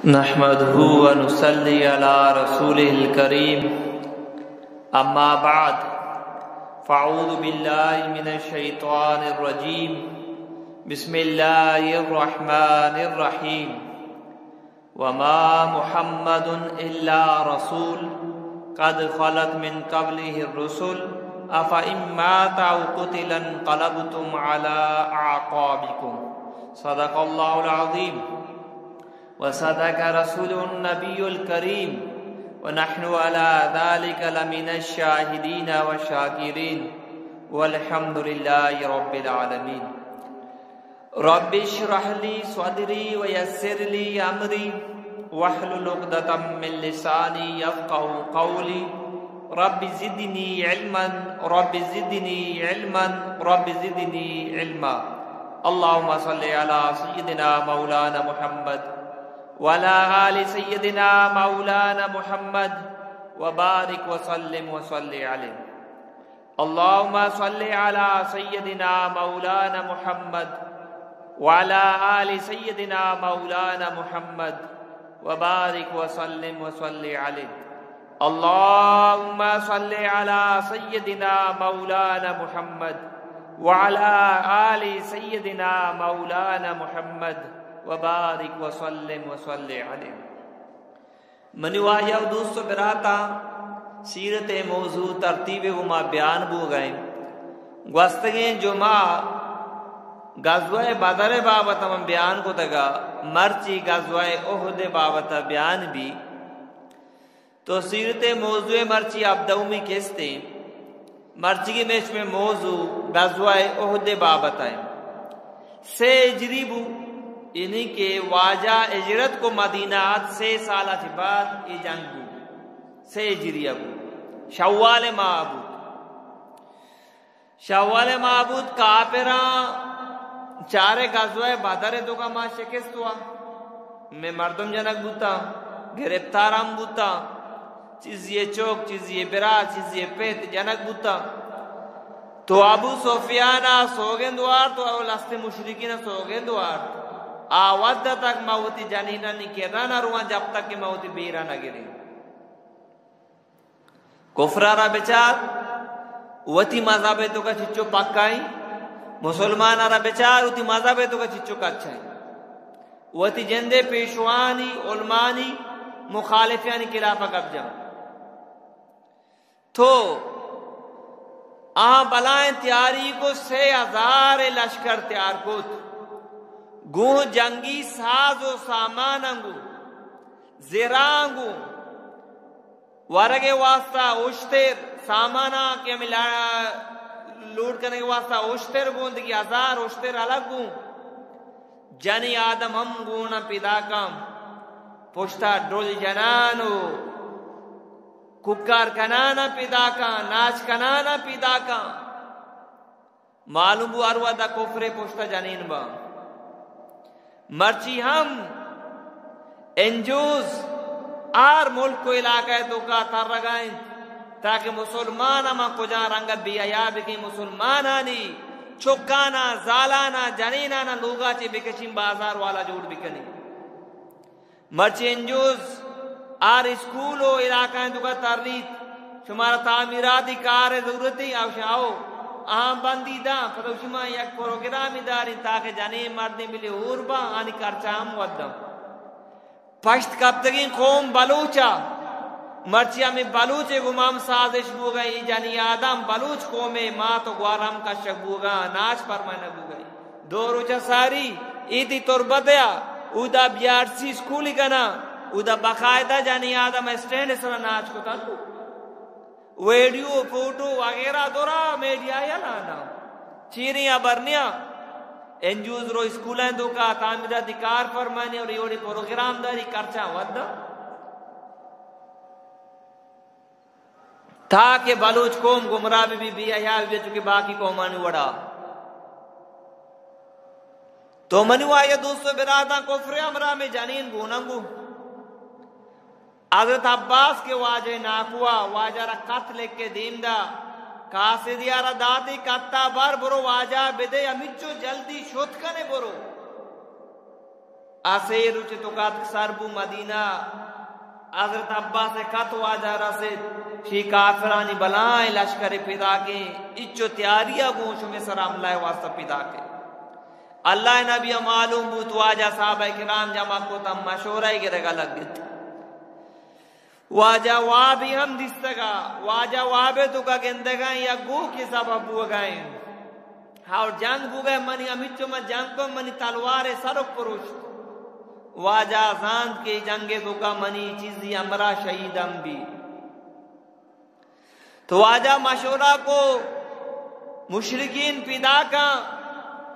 نحمده ونصلي على رسوله الكريم. أما بعد، فأعوذ بالله من الشيطان الرجيم. بسم الله الرحمن الرحيم. وما محمد إلا رسول قد خلت من قبله الرسل أفإن مات أو قتل انقلبتم على أعقابكم. صدق الله العظيم. وصدق رسوله النبي الكريم، ونحن على ذلك لمن الشاهدين والشاكرين، والحمد لله رب العالمين. رب اشرح لي صدري ويسر لي أمري واحلل عقدة من لساني يفقهوا قولي. رب زدني علما، رب زدني علما، رب زدني علما. اللهم صل على سيدنا مولانا محمد وعلى آل سيدنا مولانا محمد وبارك وسلم وصل عليه. اللهم صل على سيدنا مولانا محمد وعلى آل سيدنا مولانا محمد وبارك وسلم وصل عليه. اللهم صل على سيدنا مولانا محمد وعلى آل سيدنا مولانا محمد وبارك وسلم وصل عليه. منی واجہ و دوست و براتاں، سیرت ءِ موضوع ترتیب ءَ گوں ما بیان بوگ ءَ اِنت۔ گوستگیں جمعہ غزوہ بدر ءِ بابت ءَ من بیان کتگ ءَ، مرچی غزوہ احد ءِ بابت ءَ بیان بی۔ تو سیرت ءِ موضوع مرچی ہبدہمی کست اِنت۔ مرچیگی مئے شمئے موضوع غزوہ احد ءِ بابت ءَ اِنت۔ سے ہجری بو، یعنی کہ واجہ ہجرت کو مدینہ ات، سے سال ءَ چہ بعد اے جنگ بو۔ سے ہجری ءَ بو۔ شوال ءِ ماہ بو۔ شوال ءِ ماہ بوت، کافراں چارے غزوہ بدر ءِ توکا ما شکست وا، مئے مردم جنگ بوتاں، گرفتار ہم بوتاں، چیزی ءِ چک، چیزی ءِ برات، چیزی ءِ پت جنگ بوتاں۔ تو ابو سفیان ءَ سوگند وارت، تو لست مشرکین ءَ سوگند وارت، آ وھد ءَ تک ما وتی جنینانی کرا نہ رواں، جب تک کہ ما وتی بیرا نہ گریں۔ کفر ءَ را بچار، وتی مذہب ءِ توکا چچو پکا ایں، مسلمان ءَ را بچار، وتی مذہب ءِ توکا چچو کچا ایں، وتی جند ءِ پیشوانی، علمانی، مخالفانی خلاف ءَ گپ جن۔ تو آ بلائیں تیاری کو، سے ہزار لشکر تیار کت، گوں جنگی ساز و ساماناں گوں، زراں گوں، ورگ ءِ واسطہ اشتر، ساماناں کہ ہمے لا-، لوڈ کنگ ءِ واسطہ اشتر گوں، دگہ ہزار اشتر الگ گوں۔ جنی آدم ہم گون ءَ پیداکاں، پشتا ڈل جنان و کوکار کنان ءَ پیداکاں، ناچ کنان ءَ پیداکاں۔ معلوم بو ہر وھد ءَ کفر ءِ پشت ءَ جنین باں۔ مرچی ہم این جی اوز ہر ملک و علاقہ ءِ توکا ترگ ءَ اِنت تاکہ مسلمان ہما کجا رنگ ءَ بے حیا بکیں، مسلمانانی چکاناں، زالاناں، جنیناناں لوگا چہ بکشیں، بازار والا جوڑ بکنیں۔ مرچی این جی اوز ہر اسکول و علاقہ ءِ توکا تریت، شمارا تعمیراتی کار ءِ ضرورت ایں، آ گوشاں آؤ، آہاں بندی داں، پدا شما یک پروگرامے داریں تاکہ جنین مردین بلے ہور باں، آنی خرچہ ہم وداں۔ پشت کپتگیں قوم بلوچ ءَ، مرچی ہمے بلوچ ءِ گوما ہم سازش بوگ ءَ، اے جنی آدم بلوچ قوم ءِ مات و گوار ہم کشگ بوگ ءَ، ناچ پرمائینگ بوگ ءَ۔ دو روچ ءَ ساری ایدی تربت ءَ، اودا بی آر سی اسکولی کناں، اودا باقاعدہ جنی آدم اسٹینڈ ءِ سرا ناچ کتگ۔ ویڈیو، فوٹو وغیرہ درا میڈیا ءَ یلہ داں۔ چیریں ہبر نیاں۔ این جی اوز رو اسکولاں توکا تعمیراتی کار پرمائینی اور اے وڑیں پروگرام داری، خرچہ وداں۔ تاکہ بلوچ قوم گمراہ بہ بی، بے حیا بہ بی، چونکہ باقی قومانی وڑا۔ تو منی واجہ دوست و براتاں، کفر ءِ ہمراہ مئے جنین گوناں گوں۔ حضرت عباس کہ واجہ ناکو ءَ، واجہ را خط لکھ کے دیم دا، قاصدی ءَ را داتی، خط ءَ بر، برو واجہ ءَ بدے، ہمینچو جلدی شت کنے برو۔ آ سے روچ توکا اتک سر بو مدینہ۔ حضرت عباس ء کت واجہ رسید، شی کافرانی بلائیں لشکر پیداکیں، اچو تیاری ء گوں شمے سر حملہ ء واسطہ پیداکیں۔ اللہ ء نبی ء معلوم بوت، واجہ صحابہ کرام جمع کت، ہم مشورہ ء گرگ ء لگت۔ واجہ وابی ہم دیستگا، واجہ وابے توکا گندگا یک گوکے سبب بوگا انت۔ اور جنگ بوگا منی ہمچو من جنگ کو منی تلوار سرک پروشت۔ واجہ زانت کہ جنگ توکا منی چیزی ہمراہ شہید ہم بی۔ تو واجہ مشورہ کو مشرکین پیداکاں،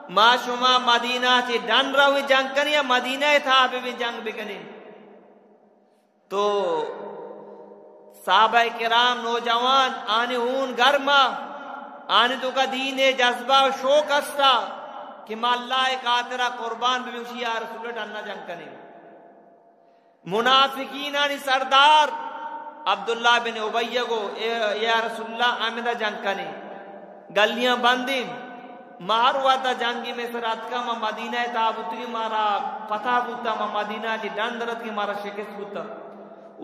ما شما مدینہ چی ڈن روی جنگ کنی یا مدینہ تھا بی جنگ بکنی؟ تو صحابہ کرام نوجوان، آنی ہون گرما، آنی توکا دین جذبہ و شوق استا کہ ما اللہ خاطرا قربان ببی، گوشی یا رسول اللہ ڈنا جنگ کنی۔ منافقینانی سردار عبداللہ بن ابی گو، اے، یا رسول اللہ ہمدا جنگ کنی، گلیاں بندیں۔ ما ہر وہدا جنگی مئے سر اتکا، ما مدینہ ء تہا بوتگیں، مارا پتہ بوتا، ما مدینہ چی ڈن در اتکیں، مارا شکست بوتا۔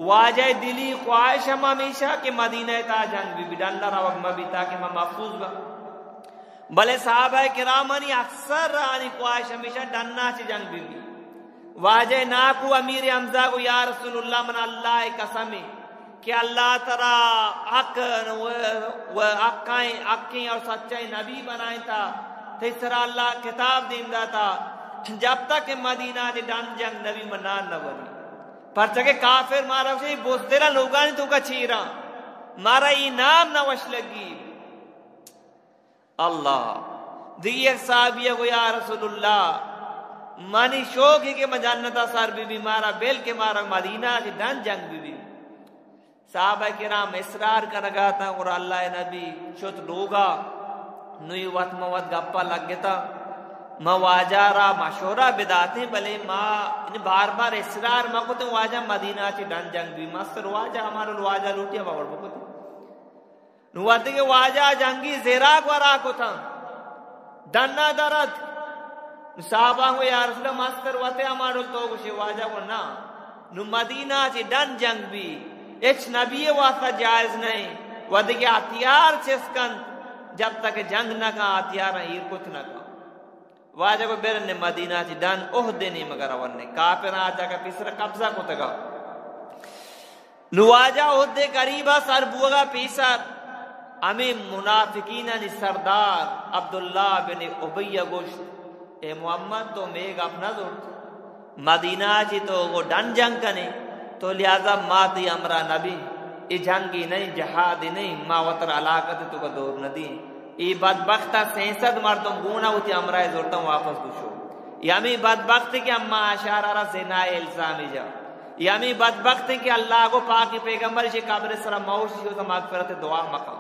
واجہ دلی خواہش ہم ہمیشہ کہ مدینہ ء تہا جنگ بی بی، ڈن روگ مہ بی تاکہ ما محفوظ باں۔ بلے صحابہ کرامانی اکثر آنی خواہش ہمیشہ ڈنا چی جنگ بی بی۔ واجہ ناکو امیر حمزہ گو یا رسول اللہ، من اللہ قسم کہ اللہ ترا حق و، و حقائیں، حقیں اور سچائیں نبی بنائیں تا، تئی سرا اللہ کتاب دیم داتا، جب تک کہ مدینہ دے ڈن جنگ نبی منان نہ وری۔ پرچہ کہ کافر مارا گوشے بزدل لوگانی توکا چیراں، مارا ای نام نہ وش لگی۔ اللہ۔ دیگہ یک صحابی گو یا رسول اللہ، منی شوق ہے کہ من جنتا سر بی بی، مارا بل کہ مارا مدینہ چی ڈن جنگ بی بی۔ صحابہ کرام اصرار کنگا تاں، گڑا اللہ نبی شت لوگا، نوی وت ما وت گپا لگتا، ما واجہ را مشورہ بداتیں، بلے ما یعنی بار بار اصرار ما کتیں واجہ مدینہ چی ڈن جنگ بی۔ مستر واجہ ہمارا واجہ لوٹی ہم اوڑ بکتیں۔ نو وہدے کہ واجہ جنگی زیراگ ورا کتاں، ڈنا در اتک۔ نو صحابہ گو یا رسول اللہ، مستر وتے ہما ڈول تو گوشے۔ واجہ گو نا، نو مدینہ چی ڈن جنگ بی، ہچ نبی واسطہ جائز نہیں۔ وہدے کہ ہتھیار چست کنت، جب تک جنگ نہ کن، ہتھیاراں ایر کت نہ کن۔ واجہ گو برنے مدینہ چی ڈن احد نیمگا روننے، کافراں آ جاگہ پیسرا قبضہ کتگا۔ نو واجہ احد قریبا سر بوگا پیسر ہمیں منافقینانی سردار عبداللہ بن ابی گوشت، اے محمد، تو مے گپ نہ زرت، مدینہ چی تو گو ڈن جنگ کنے، تو لہذا ما تی ہمراہ نبی، اے جنگی نہیں، جہادی نہیں، ما وتر علاقت تو کا دور ندی۔ ای بدبخت سینسد مردم گونا وتی ہمراہ زرتن واپس گوشو۔ یمی بدبخت کہ اما اشارہ را زنا الزامی جا۔ یمی بدبخت کہ اللہ گو پاکی پیغمبر شی قبر سر موش شو تو مغفرت دعا مکا۔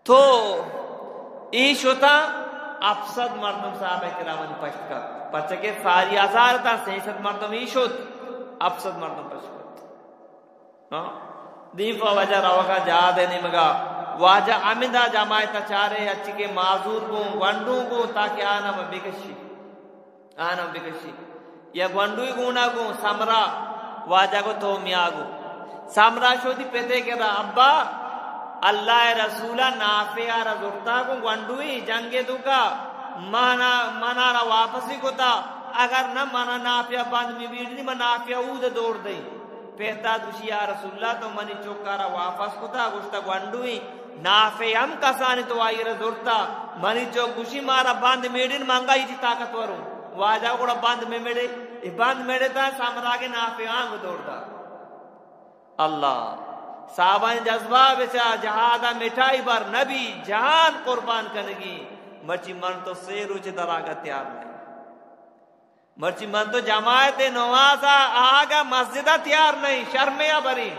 تو ای شتا ہپت سد مردم صحابہ کرامانی پشت کا۔ پرچہ کہ ساری ہزار تا سینسد مردم ای شت، ہپت سد مردم پشت کا۔ ہاں؟ دیم پہ واجہ روگا جہاد ء نیمگا۔ واجہ ہمدا جماعت ء چارے، اچی کہ معذور گوں، گونڈو گوں، تاکہ آناں بکشی۔ آناں بکشی۔ یا گونڈوی گونا گوں، سمرا، واجہ گو تو میا گو۔ سمرا شودی پتے کرا، ابا، اللہ رسولا نافع را زرتا گوں گونڈوی جنگ دوکا، مانا، منا را واپسی کتا، اگر نہ منا نافع بند می بیڑنی، من نافع اود دور دئی۔ پہتا گوشی، یا رسول اللہ، تو منی چکارا واپس کتا، گوشتا گونڈوی، نافع ہم کسانی تو آئی را زرتا، منی چک گوشی مارا بند میڑن، منگا ایتی طاقتوروں۔ واجہ گڑا بند میں میڑے، ای بند میڑے تا سامراگے نافع آنگ دور دا۔ اللہ، صحابہ جذبہ بچا، جہادا مٹائی بار نبی، جہان قربان کنگی، مرچی من تو سے روچ دراگا تیار نہیں۔ مرچی من تو جماعت نماز آگا مسجد تیار نہیں، شرمے بری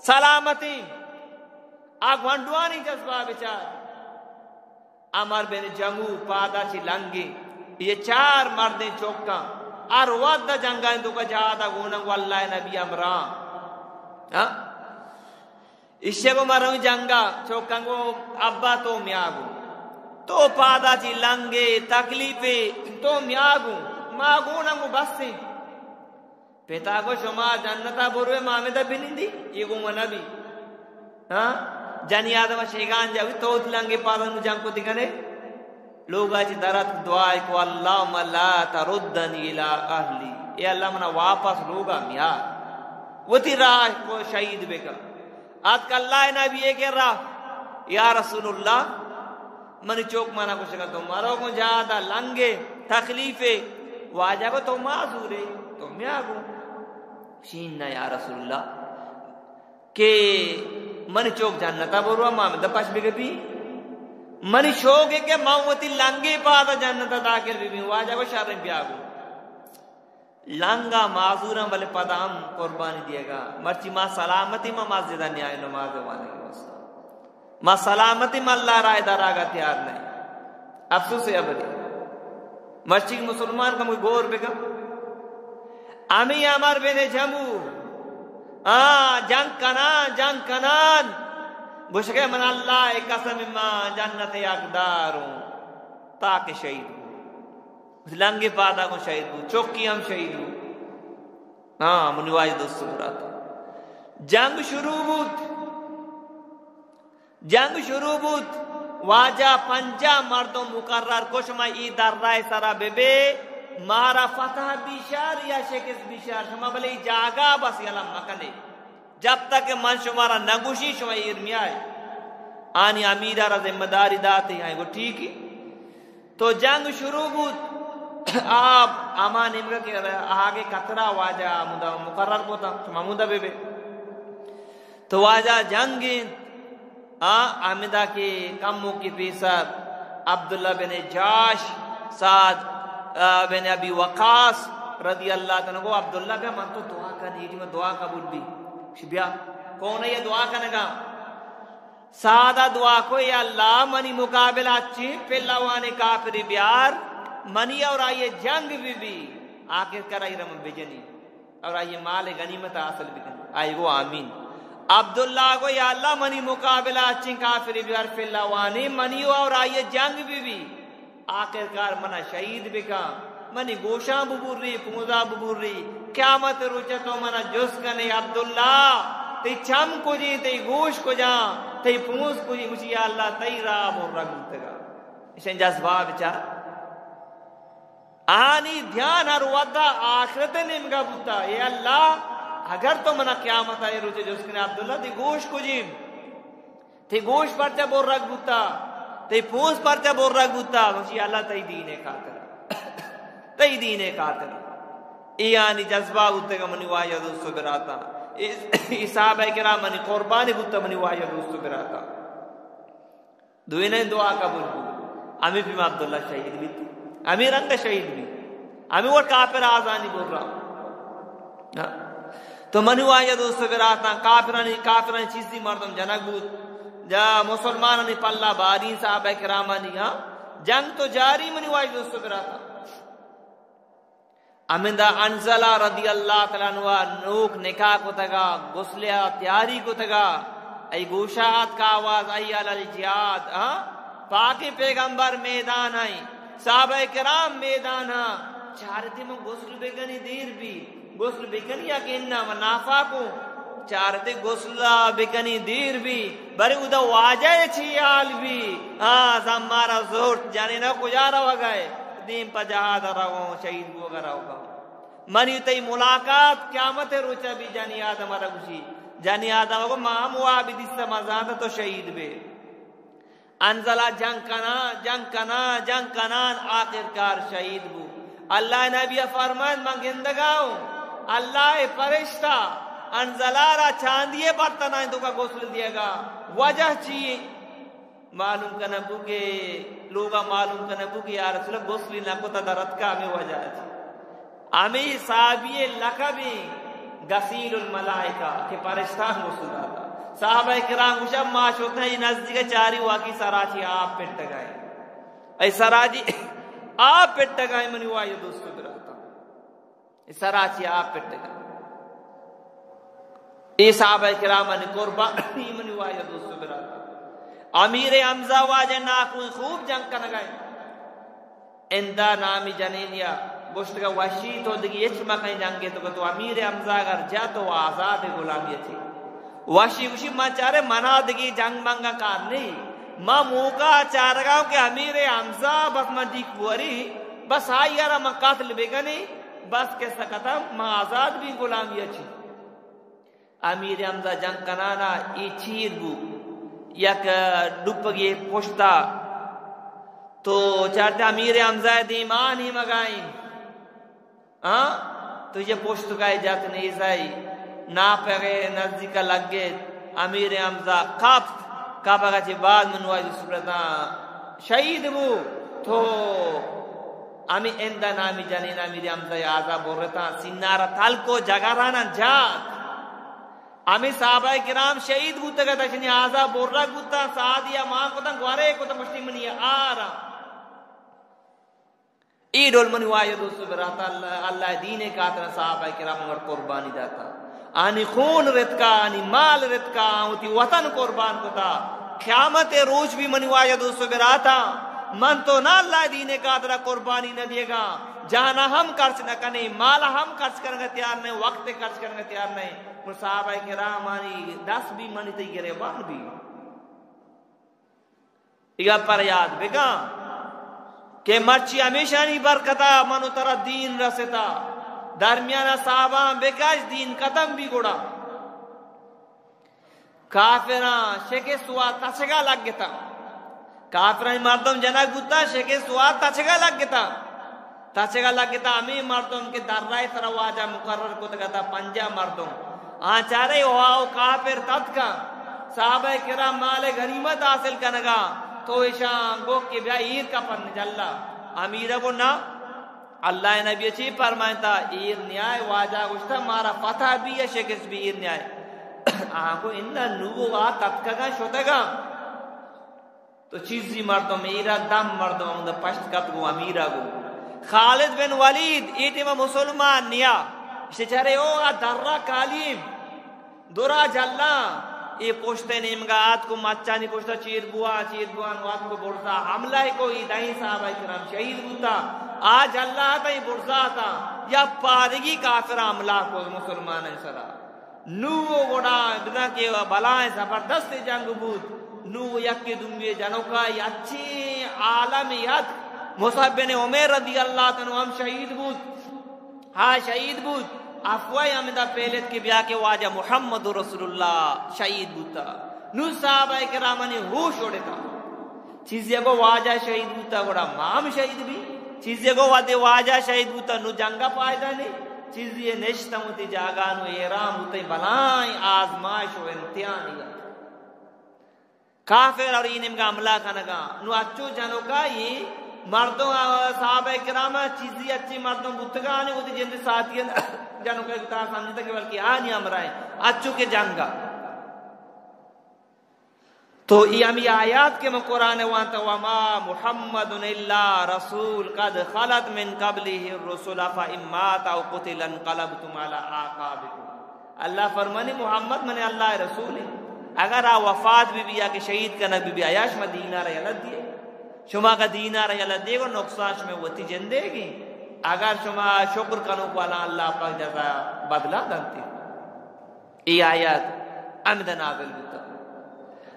سلامتی۔ آ گونڈوانی جذبہ بچار۔ عمر بن جمو پادا چی لنگی، یہ چار مردیں چوکاں، ہر وقت جنگا دوکا جہادا گونن واللہ نبی امران۔ ہاں؟ ایشی گو من رویں جنگا، چوکاں گو ابا تو میا گو۔ تو پادا چی لنگے، تکلیفے، تو میا گو۔ ما گون ہم بس ایں۔ پتا گو شما جنتا بروے، ما ہمدا بنندی، اے گون نبی۔ ہاں؟ جنی آدم شیگان جاوی تو لنگے پادن جنگ کو دگنے۔ لوگا چی درت دعا کو، اللہم لا تردنی الی اہلی، اے اللہ منا واپس لوگا میار، وتی راہ کو شہید بکا۔ آتک اللہ نبی کے را، یا رسول اللہ، منی چوک منا گوشگا تو مرو گوں جہادا لنگے تکلیفے۔ واجہ گو تو معذورے، تو میا گو۔ شین نہ یا رسول اللہ کہ منی چوک جنتا بروا، ما ہمدا پش بگپی۔ منی شوق ہے کہ ما وتی لنگے پادا جنتا داخل ببی۔ واجہ گو شریں بیا گو۔ لنگا معذوراں، بلے پدا ہم قربانی دیگا۔ مرچی ما سلامتی ما مسجدا نیائیں نماز وانگی واسطہ۔ ما سلامتی ما اللہ راہ دراگا تیار نہیں۔ افسوس ہے ابدی۔ مرچی مسلمان کم گور بکن۔ امی عمر بن جمو، آ، جنگ کنان، جنگ کنان۔ گوشگے من اللہ قسم ما جنت حقدار ہوں۔ تاکہ شہید ہوں۔ لنگے پادا کو شہید بو، چوکی ہم شہید بو۔ ہاں، منی واجہ دوست برات۔ جنگ شروع بوت۔ جنگ شروع بوت۔ واجہ پنجاہ مردم مقرر کو، شما ای درہ سرا ببے، مارا فتح بشار یا شکست بشار، شما بلے ای جاگہ بس یلہ مکنے۔ جب تک من شمارا نگوشی، شما ایر میائے۔ آنی امیرا را ذمہ داری داتے ہیں، گو ٹھیک ہے۔ تو جنگ شروع بوت، آپ ہما نیمگا کہ آگے قطرہ واجہ ہمودا مقرر بوتا، شما ہمودا ببے۔ تو واجہ جنگ انت، آ، ہمدا کہ کموکی پیسر عبداللہ بن جحش، سعد، آ، بن ابی وقاص رضی اللہ تعالی عنہ گو، عبداللہ بیا من تو دعا کن، ایٹی من دعا قبول بی۔ بیا، کون ہے یہ دعا کنگا؟ سعدا دعا کو، یا اللہ، منی مقابلہ چین پلوانے کافری بیار، منی اور آئیے جنگ بی بی، آخر کر آئی رم بجنی اور آئیے مال غنیمت حاصل بکن۔ آئی گو آمین۔ عبداللہ گو، یا اللہ، منی مقابلہ چین کافری بیار پلوانے، منی اور آئیے جنگ بی بی۔ آخر کار منا شہید بکن، منی گوشاں ببری، پونزا ببری، قیامت روچ تو منا جست کنے، عبداللہ، تئی چم کجیں، تئی گوش کجاں، تئی پونز کجیں؟ گوشی، یا اللہ، تئی راہ برگ بوتگا۔ اشیں جذبہ بچار۔ آنی دھیان ہر ودا آخرت نیمگا بوتا، اے اللہ، اگر تو منا قیامت آئے روچ جست کنے، عبداللہ، تئی گوش کجیں؟ تئی گوش پرچہ برگ بوتا؟ تئی پونز پرچہ برگ بوتا؟ گوشی، اللہ، تئی دین خاطر، تئی دین خاطر۔ ای آنی جذبہ بوتگا منی واجہ دوست و براتا۔ ای، ای صحابہ کرام منی قربانی بوتا منی واجہ دوست و براتا۔ دوئیناں دعا قبول بو۔ ہمے پیم عبداللہ شہید بیت۔ ہمے رنگ شہید بیت۔ ہمے وڑ کافر آزانی برا۔ ہاں۔ تو منی واجہ دوست و براتاں، کافرانی، کافرانی چیزی مردم جنگ بوت۔ جا مسلمانانی پلہ باریں صحابہ کرامانی، ہاں۔ جنگ تو جاری منی واجہ دوست و براتاں۔ ہمندا حنظلہ رضی اللہ تعالی عنہ نوک نکاح کتگا، غسل ء تیاری کتگا، ای گوشا آتک آواز، حی علی الجہاد، ہاں؟ پاکیں پیغمبر میدان ء، صحابہ کرام میدان ء، چارتی من غسل بکنی دیر بی، غسل بکنی یا کہ انا من نافاقوں، چارتی غسل بکنی دیر بی، برے ادا واجہ چی حال بی، ہاں، زمارا زورت، جنینا کجا روگا ہے؟ دیم پہ جہاد روگا، شہید بوگا روگا۔ منی تئی ملاقات قیامت روچا بی، جنی آدم را گوشی۔ جنی آدم گو، ما ہم وابی دیستا، ما زانتا تو شہید بے۔ انزلہ جنگ کنان، جنگ کنان، جنگ کنان، آخر کار شہید بو۔ اللہ نبی فرمائند، من گندگا ہوں، اللہ فرشتہ انزلہ را چاندی برتنائیں توکا غسل دیگا۔ وجہ چی؟ معلوم کنگ بو کہ لوگا معلوم کنگ بو کہ یا رسول اللہ، غسلی نہ کتا در اتکا ہمے وجہ ات۔ ہمے صحابی لقب غسیل الملائکہ کہ فرشتہ غسل داتا۔ صحابہ کرام گوشا، ما شوتنا یہ نزدیک چاری واقعی سراچی آپ پٹگائے۔ اے سراچی آپ پٹگائے منی واجہ دوست و براتاں۔ سرا چی آپ پٹگا۔ اے صحابہ کرامانی قربانی منی واجہ دوست و برات۔ امیر حمزہ واجہ ناکوئی خوب جنگ کنگا۔ اندا نامی جنینیا گوشتگا وشی تو دگی ہچ مکن جنگے تو، تو امیر حمزہ اگر جا تو آزاد غلامی چی۔ وشی گوشی من چارے منا دگی جنگ منگا کار نہیں۔ ما موقع چارگا کہ امیر حمزہ بس من دیک بوری، بس آئی را من قتل بکنی، بس قصہ ختم، من آزاد بھی غلامی چی۔ امیر حمزہ جنگ کنانا ای چیر بو، یک ڈپگے پشتا تو چارتے امیر حمزہ دیما نیمگائیں۔ ہاں؟ تو یہ پشت کا جات نیزائی، ناپگے نزدیک لگے، امیر حمزہ کپت، کپگا چی بعد من واجہ صورتاں شہید بو۔ تو ہمیں اندا نامی جنین امیر حمزہ آزا برتاں، سینارا تلکو جگرانا جات۔ ہمیں صحابہ کرام شہید بوتگ ات، اشنی آزا برگ بوتاں، سعدی مان کتاں، گورے کتاں، مشتی منی آرا۔ ای ڈول منی واجہ دوست و برات، اللہ، اللہ دین خاطر صحابہ کرام عمر قربانی داتا۔ آنی خون رتکا، آنی مال رتکا، آن وتی وطن قربان کتا۔ قیامت روچ بھی منی واجہ دوست و براتا، من تو نہ اللہ دین خاطر قربانی نہ دیگا، جانا ہم خرچ نہ کنے، مال ہم خرچ کرنے تیار نہیں، وقت خرچ کرنے تیار نہیں۔ من صحابہ کرامانی دست بھی منی تی گریبان بھی۔ اے گپ ءَ یاد بکن کہ مرچی ہمیشانی برکت ءَ من و ترا دین رستا۔ درمیان ءَ صحاباں بکش، دین ختم بی گڑا۔ کافراں شکست وا تچگا لگتا۔ کافرانی مردم جنگ بوتا، شکست وا تچگا لگتا۔ تچگا لگتا ہمے مردم کہ درائے سرا واجہ مقرر کتگ اتا، پنجاہ مردم۔ آ چارے ہوا و کافر تتکا، صحابہ کرام مال غنیمت حاصل کنگا، تو اشاں گو کہ بیا ایر کپن جلا۔ امیر گو نا، اللہ نبی چی فرمائنتا، ایر نیائے، واجہ گوشتا مارا فتح بی یا شکست بی، ایر نیائے۔ آ گو انا، نو آ تتکگا شتگا۔ تو چیزی مردم ایرا دم مردم ہمدا پشت کپت گو امیرا گو۔ خالد بن ولید اے ٹیما مسلمان نیا۔ اشتے چارے او آ درا کالیم۔ درا جلا۔ اے پشت نیمگا آت کو مچانی پشتا چیر بوا، چیر بوا نو آت کو برزا حملہ کو، اے دائیں صحابہ کرام شہید بوتا۔ آ جلا آتا، اے برزا آتا۔ یا پادگی کافر حملہ کو مسلمان سرا۔ نو گڑا بزاں کہ بلائیں زبردست جنگ بوت۔ نو یکے دومی جنوکا اچیں عالم یت۔ مصعب بن عمیر رضی اللہ تعالی عنہ ہم شہید بوت۔ ہا شہید بوت۔ افواہ ہمدا پھیلت کہ بیا کہ واجہ محمد رسول اللہ شہید بوتا۔ نو صحابہ کرامانی ہوش اڑتا۔ چیزے گو واجہ شہید بوتا گڑا ما ہم شہید بی۔ چیزے گو وہدے واجہ شہید بوتا نو جنگا فائدہ نہیں۔ چیزے نشتہ وتی جاگہ نو حیران بوتے، بلائیں آزمائش و امتحانی ات۔ کافر اور ای نیمگا حملہ کنگا۔ نو اچو جنوکا ای مردم، آ، صحابہ کرام چیزی اچی مردم بوتگا، آنی وتی جند ساتھی جنوکا کتا سمجھتا کہ بلکہ آنی ہمراہ اچو کے جنگا۔ تو ای ہمی آیات کہ من قرآن وانتا، وما محمد الا رسول قد خلت من قبله الرسل افان مات او قتل انقلبتم علی اعقابکم۔ اللہ فرمانی، محمد من اللہ رسول ہے، اگر آ وفات بی بی یا کہ شہید کنگ بی بی، آیا شما دینارا یلہ دیے؟ شما کا دینارا یلہ دیے گو نقصان شما وتی جندے گی۔ اگر شما شکر کنو کو اللہ، اللہ پاک جزا بدلہ دنتی۔ اے آیات ہمدا نازل بوتا۔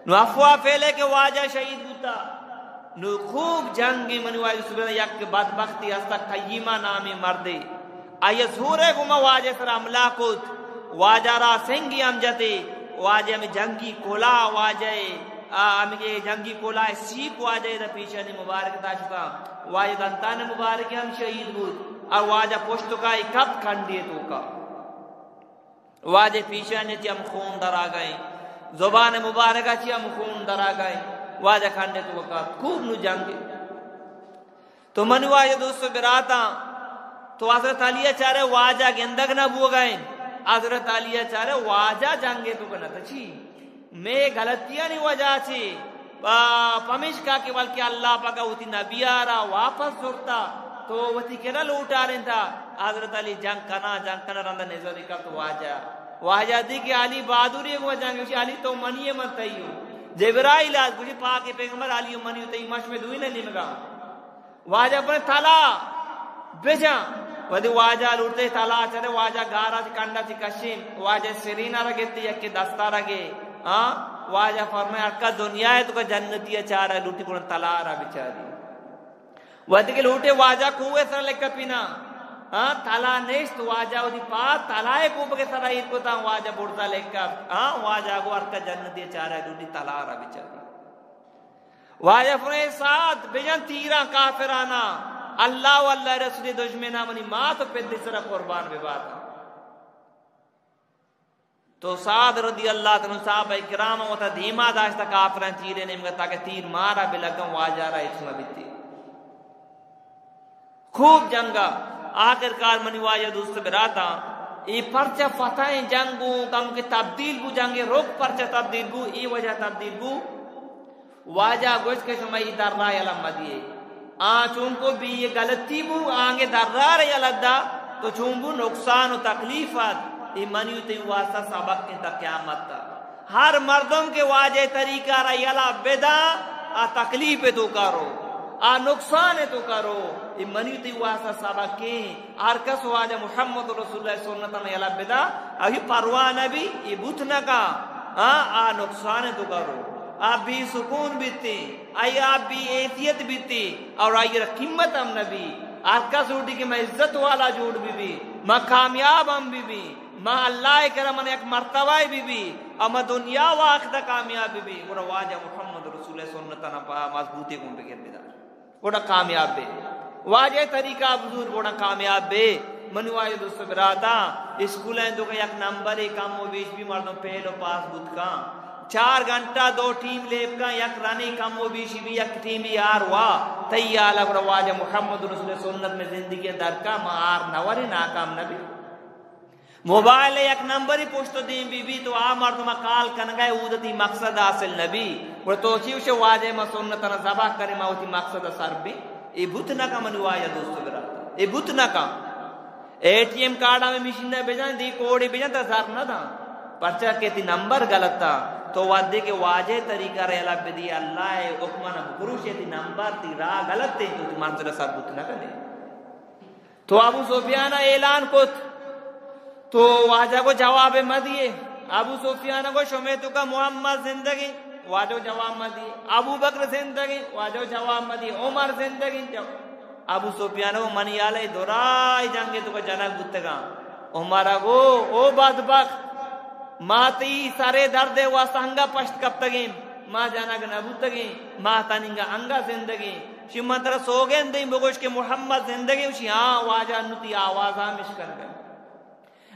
نو افواہ پھیلے کہ واجہ شہید بوتا۔ نو خوب جنگ منی واجہ سبحان، یک بدبختی ہستا، قیمہ نامی مردے۔ آئی زورے گما واجہ سر حملہ کت۔ واجہ را سنگی ہم جتے۔ واجہ ہمیں جنگی کلا، واجہ، آ، ہمیں جنگی کلا سیک واجہ دا پیشانی مبارک داشتا۔ واجہ دنتان مبارک ہم شہید بوت۔ اور واجہ پشت کا کپ کھنڈے تو کا۔ واجہ پیشانی چی ہم خون در آگئے، زبان مبارکہ چی ہم خون در آگئے۔ واجہ کھنڈے تو وقت خوب نو جنگے۔ تو منی واجہ دوست و براتاں، تو حضرت علی چارے واجہ گندگ نہ بوگئے۔ حضرت علی چارے واجہ جنگے تو کنت چی؟ مے غلطیانی وجہ چی؟ پا-، پمیشکا کہ بلکہ اللہ پاک وتی نبی را واپس زرتا، تو وتی کرا لوٹارینتا۔ حضرت علی جنگ کنا، جنگ کنا رندا نظر کپت واجہ۔ واجہ دی کہ علی بہادری گو جنگ، گوشی علی تو منی من تئیو۔ جبرائیل آت گوشی پاک پیغمبر علی منی تئی مش میں دوئی نہ نیمگا۔ واجہ پر تلا بجا۔ وہدے واجہ لوٹتے تلا چرے، واجہ گارا چہ کنڈا چہ کشیں، واجہ سرین ءَ را گپتے، یکے دستا را گے، ہاں، واجہ فرمائے، ہرکس دنیا ءِ توکا جنتی ءَ چارا لوٹی، گڑا تلا را بچاری۔ وہدے کہ لوٹے واجہ کوہ ءِ سرا لکپی نا، ہاں، تلا نشت، واجہ وتی پاد تلا ءِ کوپگ ءِ سرا ایر کتاں، واجہ برزا لکپت، ہاں، واجہ گو ہرکس جنتی ءَ چارا لوٹی تلا را بچاری۔ واجہ فرمائے، سعد، بجن تیراں کافراناں، اللہ و اللہ ءِ رسول ءِ دژمناں منی مات و پت ءِ سرا قربان بباتاں۔ تو سعد رضی اللہ تعالی عنہ صحابہ کرام وتا دیما داشتا کافراں تیرے نیمگا تاکہ تیر مارا بلگن، واجہ را ہچ مہ بیتی۔ خوب جنگا، آخر کار منی واجہ دوست براتاں، اے پرچہ فتح ایں جنگ اوں، کم کہ تبدیل بو، جنگ رخ پرچہ تبدیل بو، اے وجہ تبدیل بو۔ واجہ گوشت کہ شما اے درا یلہ مدیے۔ آ چونکو بی اے غلطی بو، آنگے درا را یلہ دا، تو چون بو نقصان و تکلیف ات، اے منی و تئی واسطہ سبق ایں تا قیامت تا۔ ہر مردم کہ واجہ طریقہ را یلہ بدا، آ تکلیف تو کرو، آ نقصان تو کرو، اے منی و تئی واسطہ سبق ایں۔ ہر کس واجہ محمد رسول اللہ سنتاں یلہ بدا، آئی پرواہ نہ بی، اے بوت نہ کا، آ، آ نقصان تو کرو، آ بے سکون بیتی، آئی آ بے حیثیت بیتی، اور آئی را قیمت ہم نہ بی۔ ہر کس لوٹی کہ میں عزت والا جوڑ بی بی، میں کامیاب ہم بی بی، میں اللہ کرا من یک مرتبہ بی بی، اور میں دنیا و آخرت کامیاب بی بی۔ گڑا واجہ محمد رسول اللہ سنتاں پا مضبوطی گون بگر بدار۔ گڑا کامیاب بے۔ واجہ طریقہ بزور گڑا کامیاب بے۔ منی واجہ دوست براتاں، اسکول ایں تو کہ یک نمبر کم و بیش بی، مردم فیل و پاس بوت کن۔ چار گھنٹہ دو ٹیم لیب کن، یک رنے کم و بیش بی، یک ٹیمی آر وا۔ تئی حالا گڑا واجہ محمد رسول سنت میں زندگی درکا، ما آر نہ ورے، ناکام نہ بی۔ موبائل یک نمبری پشت و دیم بی بی تو آ مردم کال کنگا اود تئی مقصد حاصل نبی۔ گڑا تو چی وشے واجہ ما سنتاں ذبح کرے ما وتی مقصد سر بی۔ اے بوت نہ کا منی واجہ دوست برات۔ اے بوت نہ کا۔ اے ٹی ایم کارڈ ہمیں مشین بجان دی کوڑی بجان تا زر نہ داں۔ پرچا کہ تئی نمبر غلط تا۔ تو وعدے کہ واجہ طریقہ ریلا بدی اللہ اے حکمانا بروشے تئی نمبر تئی راہ غلط ایں تو تئی منزل سر بوت نہ کنے۔ تو ابو سفیان ء اعلان کت، تو واجہ کو جواب مہ دیے۔ ابو سفیان کو شمے تو کا محمد زندگی، واجہ کو جواب مہ دیے۔ ابو بکر زندگی، واجہ کو جواب مہ دیے۔ عمر زندگی، جو-، ابو سفیان کو منی آلے درائی جنگ تو کا جنگ بوتگا۔ عمر کو، او بدبخت، ما تئی سرے درد ء واسطہ انگا پشت کپتگیں، ما جنگ نہ بوتگیں، ما تننگا انگا زندگیں۔ شی من ترا سوگند دیں بگوش کہ محمد زندگیں؟ شی ہاں واجہ، انو تئی آواز ہم اشکن کن۔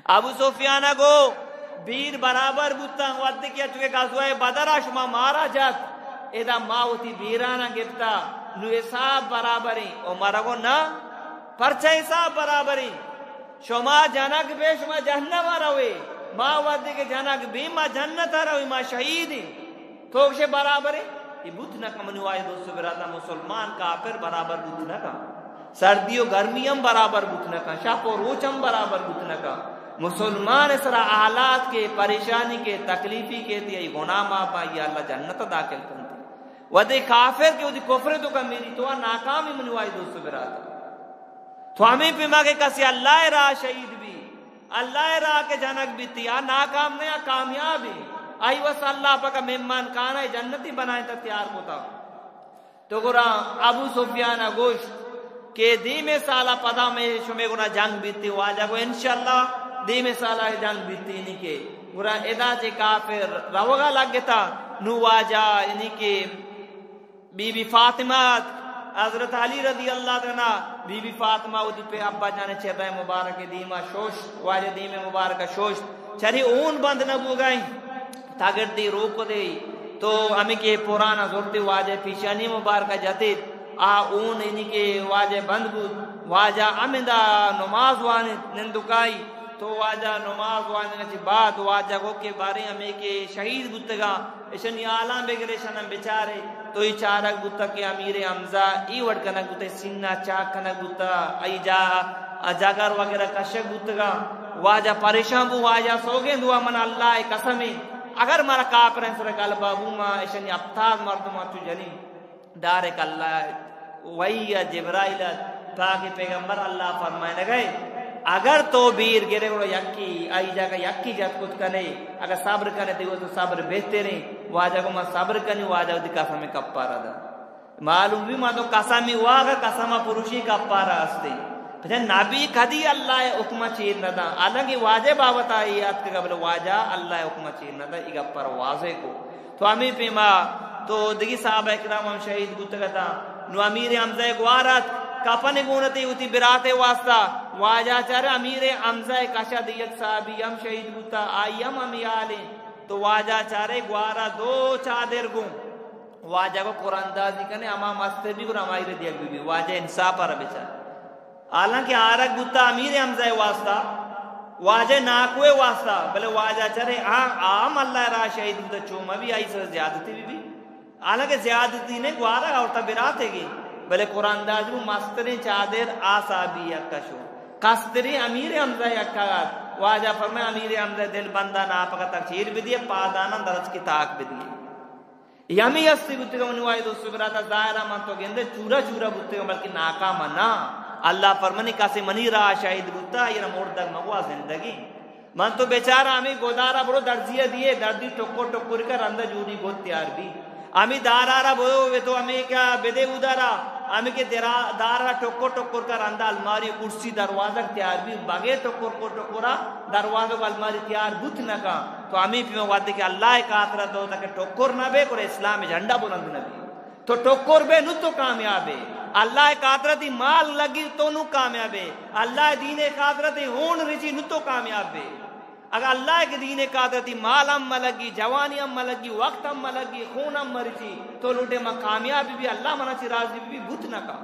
ابو سفیان گو بیر برابر بوتاں، وقتی کہ چونکہ غزوہ بدر ء شما مارا جت، ادا ما وتی بیرانا گپتا، نو حساب برابریں۔ عمر گو نہ، پرچہ حساب برابریں؟ شما جنگ بے، شما جہنم ء روے، ما وھدے کہ جنگ بے، ما جنت ء روے، ما شہید ایں۔ تو گشے برابر ایں؟ اے بوت نہ کن منی واجہ دوست و براتاں، مسلمان کافر برابر بوت نہ کن۔ سردی و گرمی ہم برابر بوت نہ کن، شپ و روچ ہم برابر بوت نہ کن۔ مسلمان سرا حالات کے، پریشانی کے، تکلیفی کے تی، ای گناہ معاف، آئی اللہ جنت ء داخل کنتی۔ وھدے کافر کہ وتی کفر تو کا میری تو آ ناکام ایں منی واجہ دوست و براتاں۔ تو ہمیں پیما کہ کسی اللہ ء راہ شہید بی، اللہ ء راہ کہ جنگ بیتی، آ ناکام نہ، آ کامیاب ایں۔ آئی واسطہ اللہ پاک ء مہمان خانہ جنتی بنائیں تا تیار کتا۔ تو گڑا ابو سفیان ء گوشت کہ دیمے سال ء پدا میں شمے گنا جنگ بیتی۔ واجہ گو انشاءاللہ دیمے سال ء جنگ بیتی، یعنی کہ گڑا ادا چہ کافر روگا لگتا۔ نو واجہ یعنی کہ بی بی فاطمہ ات، حضرت علی رضی اللہ تعالی عنہ، بی بی فاطمہ وتی پہ ابا جان چہرہ مبارک دیما شوشت، واجہ دیم مبارک شوشت، چری اون بند نہ بوگائیں، تاگردی روک دے، تو ہمیں کہ پرانا زرتے واجہ پیشانی مبارک جتے، آ اون یعنی کہ واجہ بند بود، واجہ ہمیں دا نماز وانے نندکائی، تو واجہ نماز وانگ ء چہ بعد واجہ گو کہ باریں ہمے کہ شہید بوتگاں، اشانی حالاں بگر، اشاناں بچارے۔ تو ای چارگ بوتگ کہ امیر حمزہ ای وڑ کنگ بوتگ، سینہ چاک کنگ بوتگ، ای جا-، جگر وغیرہ کشگ بوتگاں۔ واجہ پریشان بو، واجہ سوگند وا من اللہ ء قسم ء، اگر مارا کافریں سر غلبہ بو، ما اشانی ہپتاد مردم چو جنیں۔ ڈائریکٹ اللہ وحی ء جبرائیل ء پاک پیغمبر، اللہ فرمائنگ ءَ، اگر تو بیر گرے گڑا یکی، آئی جاگہ یکی جت کت کنے، اگر صبر کنے تئی واسطہ صبر بہتریں، واجہ گو من صبر کنی، واجہ وتی قسم کپارہ دا۔ معلوم بی ما تو قسمی واغ، قسم پروشی کپارہ ہستے۔ پچھے نبی کدی اللہ حکم چیر نہ دا، حالانکہ واجہ بابت آئی اتکگ بلے واجہ اللہ حکم چیر نہ دا، ای گپ پر واضح کو۔ تو ہمے پیما تو دگی صحابہ کرام ہم شہید بوتگ اتاں۔ نو امیر حمزہ گوار ات، کفن گون ات وتی برات واسطہ۔ واجہ چارے امیر حمزہ کشا دیت صحابی ہم شہید بوتا، آئی ہم ہمے حالیں۔ تو واجہ چارے گوارا دو چادر گون۔ واجہ گو قرآن اندازی کنے، ہما مستر بی گڑا ہمائی رے دیگ بی بی۔ واجہ انصاف را بچار۔ حالانکہ آرگ بوتا امیر حمزہ واسطہ، واجہ ناکوئے واسطہ، بلے واجہ چرے آ، آ ہم اللہ را شہید بوتا، چو مبی آئی سر زیادتی بی بی۔ حالانکہ زیادتی نے گوارا اور تا براتے گی، بلے قرآن انداز بو مستریں چادر آ صحابی یکا شو۔ قصدریں امیر حمزہ یکا گات۔ واجہ فرمائے امیر حمزہ دل بندہ ناپکا تک چیر بدیے، پادانا درچ کی تاک بدیے۔ یمی ہستی بوتگا منی واجہ دوست براتا، ظاہرا من تو گندے چورا چورا بوتگا، بلکہ ناکام نہ۔ اللہ فرمانی کسے منی راہ شہید بوتا، ایرا مردگ مگوا زندگی۔ من تو بیچارہ ہمیں گدارا برو درزی دیے، دردی ٹکر ٹکر کا رندا جوڑی گد تیار بی۔ ہمیں دارارا برو وے تو ہمیں کیا بدے ادارا، ہمیں کے درا-، دارا ٹکر ٹکر کا رندا الماری کرسی دروازہ تیار بی، بغیر ٹکر کو ٹکرا دروازہ کو الماری تیار بوت نہ کا۔ تو ہمیں پہ وعدے کہ اللہ خاطرہ تو تک ٹکر نہ بے، کرے اسلام جھنڈا بلند نہ بی۔ تو ٹکر بے نو تو کامیاب ہے۔ اللہ خاطرہ تی مال لگی تو نو کامیاب ہے۔ اللہ دین خاطرہ تی ہون رچی نو تو کامیاب ہے۔ اگر اللہ کے دین خاطرہ تی مال ہم ملگی، جوانی ہم ملگی، وقت ہم ملگی، خون ہم مرچی، تو لوٹے ما کامیاب بی، اللہ منا چی راضی بی، بوت نہ کا۔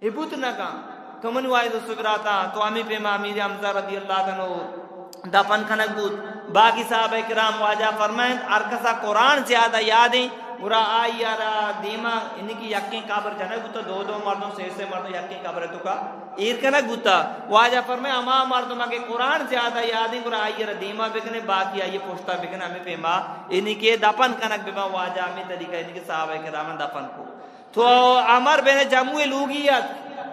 اے بوت نہ کن۔ تو منی واجہ دوست براتا، تو ہمے پیما امیر حمزہ رضی اللہ عنہ دفن کنگ بوت۔ باقی صحابہ کرام واجہ فرمائنت، ہر کسا قرآن زیادہ یادیں، گڑا آئی را دیما، یعنی کہ یکیں قبر جنگ بوتا، دو دو مردم، سے سے مردم یکیں قبر توکا ایر کنگ بوتا۔ واجہ فرمائے، ہما مردم کہ قرآن زیادہ یادیں، گڑا آئی را دیما بکنے، باقی آئی پشتا بکنے، ہمے پیما یعنی کہ دفن کنگ ببا۔ واجہ ہمے طریقہ یعنی کہ صحابہ کرام دفن کو۔ تو عمرو بن جموح لوگی ات،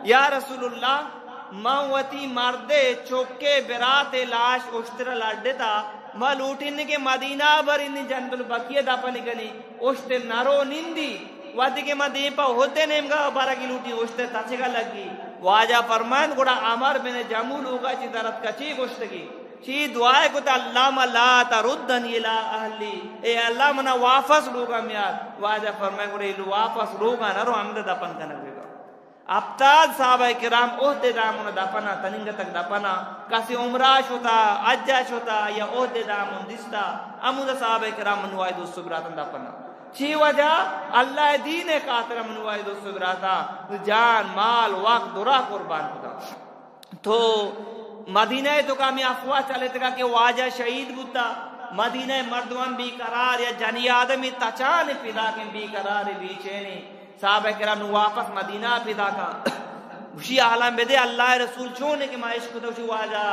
یا رسول اللہ، من وتی مردے چکے براتے لاش اشتر لڈتا، ما لوٹین کہ مدینہ برین جنت البقیع دفن کنی، اشتر نرو نندی، وقتی کہ ما دیم پہ احد نیمگا برگی لوٹی اشتر تچگا لگی۔ واجہ فرمائن، گڑا عمرو بن جموح لوگا چی درت کچی گوشتگی۔ چی دعائے کت، اللہم لا تردنی الی اہلی، اے اللہ منا واپس لوگا میار۔ واجہ فرمائے، گڑا ایلو واپس لوگا نہ رو، ہمدا دفن کنگ ببا۔ ہپتاد صحابہ کرام احد دامن دفنا، تننگتگ دفنا، کسی عمرہ شتا، حجا شتا یا احد دامن دیستا، ہمودا صحابہ کرام منی واجہ دوست براتن دفنا۔ چی وجہ؟ اللہ دین خاطر منی واجہ دوست براتا جان، مال، وقت درا قربان کتا۔ تو مدینہ ء توکا ہمے افواہ چلتگا کہ واجہ شہید بوتا، مدینہ ء مردمان بے قرار یا جنی آدمی تچان پیداکیں، بے قرار بے چینیں۔ صحابہ کرام نو واپس مدینہ ء پیداکاں۔ گوشی حالاں بدے اللہ ء رسول چون کہ ما اشکتا، گوشی واجہ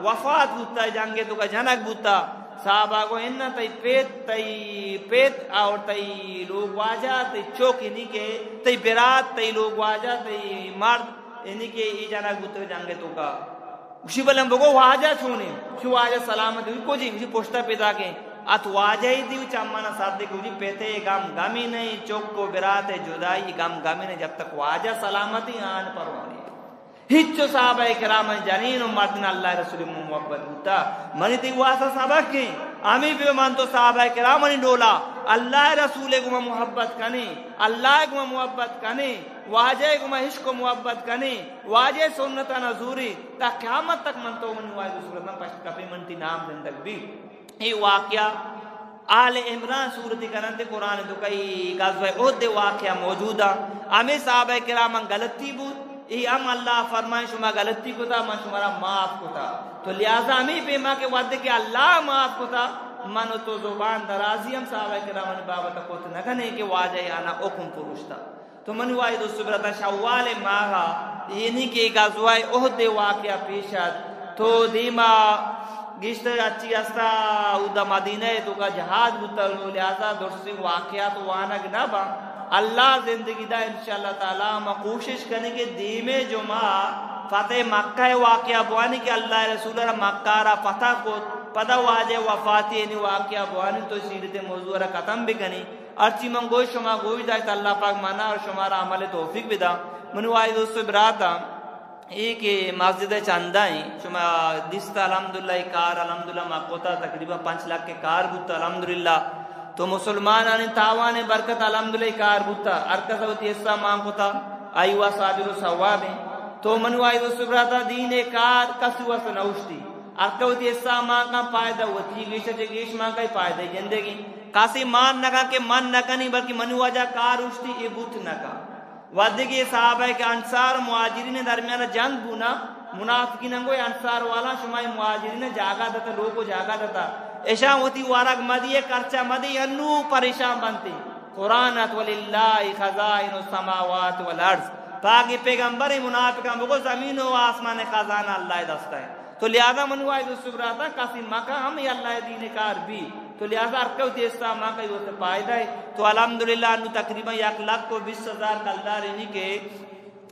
وفات بوتا، جنگ ء توکا جنگ بوتا۔ صحابہ گو انا تئی پت، تئی پت اور تئی لوگ واجہ، تئی چوک یعنی کہ تئی برات، تئی لوگ واجہ، تئی مرد یعنی کہ اے جنگ بوتگ جنگ ء توکا۔ گوشی بلے بگو واجہ چونیں؟ گوشی واجہ سلامت، گوشی کجی؟ گوشی پشتا پیداکیں۔ ات واجہ ء دیو چمانا سر دے، گوشی پتے غم غمی نہیں، چک و برات جدائی غم غمی نہیں، جب تک واجہ سلامتی آن پرواہ نہیں۔ ہچو صحابہ کرام جنین و مردین اللہ رسول محبت بوتا۔ منی تئی واسطہ سبق ہیں۔ ہمیں بھی من تو صحابہ کرام منی ڈولا اللہ رسول گما محبت کنے، اللہ گما محبت کنے، واجہ گما عشق و محبت کنے، واجہ سنت نہ زوری، تا قیامت تک من تو منی واجہ صورت پشت کپے، من تی نام زندگ بی۔ اے واقعہ آل عمران سورت کنند قرآن تو کئی غزوہ احد واقعہ موجود۔ ہمیں صحابہ کرام غلطی بود، اے ہم اللہ فرمائے، شما غلطی کتا، من شما را معاف کتا۔ تو لہذا ہمیں پیما کہ وعدے کہ اللہ معاف کتا، من و تو زبان درازی ہم صحابہ کرام بابت کت نہ کنے کہ واجہ آنا حکم پروشتا۔ تو منی واجہ دوست براتاں، شوال ماہ یعنی کہ غزوہ احد واقعہ پیش ات، تو دیما گشت اچی استا اودا مدینہ توکا جہاد بوتا، لہذا درستی واقعات وانگ نہ با۔ اللہ زندگی دا، انشاءاللہ تعالی ما کوشش کنیں کہ دیمے جمعہ فتح مکہ واقعہ بوانی کہ اللہ رسول را مکہ را فتح کت، پدا واجہ وفاتی یعنی واقعہ بوانی تو سیرت موضوع را ختم بکنی۔ ہرچی من گوش شما گوش داشت، اللہ پاک منا اور شما را عمل توفیق بدا۔ منی واجہ دوست و براتاں، اے کہ مسجد چندہ ایں، شما دیست الحمدللہ، اے کار الحمدللہ ما کتا، تقریباً پنچ لاکھ کے کار بوتا الحمدللہ۔ تو مسلمانانی تاوان برکت الحمدللہ اے کار بوتا، ہر کس وتی حصہ مان کتا، آئی وا صابر و ثواب ایں۔ تو منی واجہ دوست و براتا، دین اے کار کسی واسطہ نہ اوشتی، ہر کس وتی حصہ مان کن، فائدہ وتی، گیش چہ گیش مان کن، فائدہ زندگی۔ کسی مان نہ کن کہ من نہ کنی، بلکہ منی وجہ کار اوشتی، اے بوت نہ کن۔ وھدے کہ صحابہ کہ انصار و مہاجرین درمیان جنگ بونا، منافقین گو انصار والا، شما مہاجرین جاگہ دتا، لوگ و جاگہ دتا، اشاں وتی ورگ مدی، خرچہ مدی، انو پریشان بنتی۔ قرآن ات، وللہ خزائن السماوات والارض۔ پاک پیغمبر، منافقاں بگو زمین و آسمان خزانہ اللہ دستا ایں۔ تو لہذا منی واجہ دوست و براتاں، کسی مکن ہم اے اللہ دین کار بی۔ تو لہذا ہر کس وتی حصہ مان کن، اے واسطہ فائدہ ایں۔ تو الحمدللہ انو تقریباً یک لکھ و بیست ہزار کلدار یعنی کہ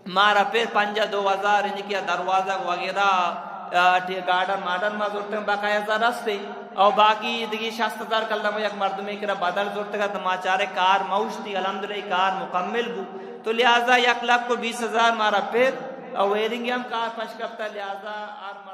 مارا پھر پنجاہ دو ہزار یعنی کہ دروازہ وغیرہ، آ، ٹی-، گارڈن مارڈن ما زرتگ، بقایا زر ہستے۔ او باقی دگہ شست ہزار کلدار ما یک مردمے کرا بدل زرتگ، تو ما چارے کار ما اوشتی، الحمدللہ اے کار مکمل بو۔ تو لہذا یک لکھ و بیست ہزار مارا پھر، او ویرنگ ہم کار پش کپتا، لہذا ہر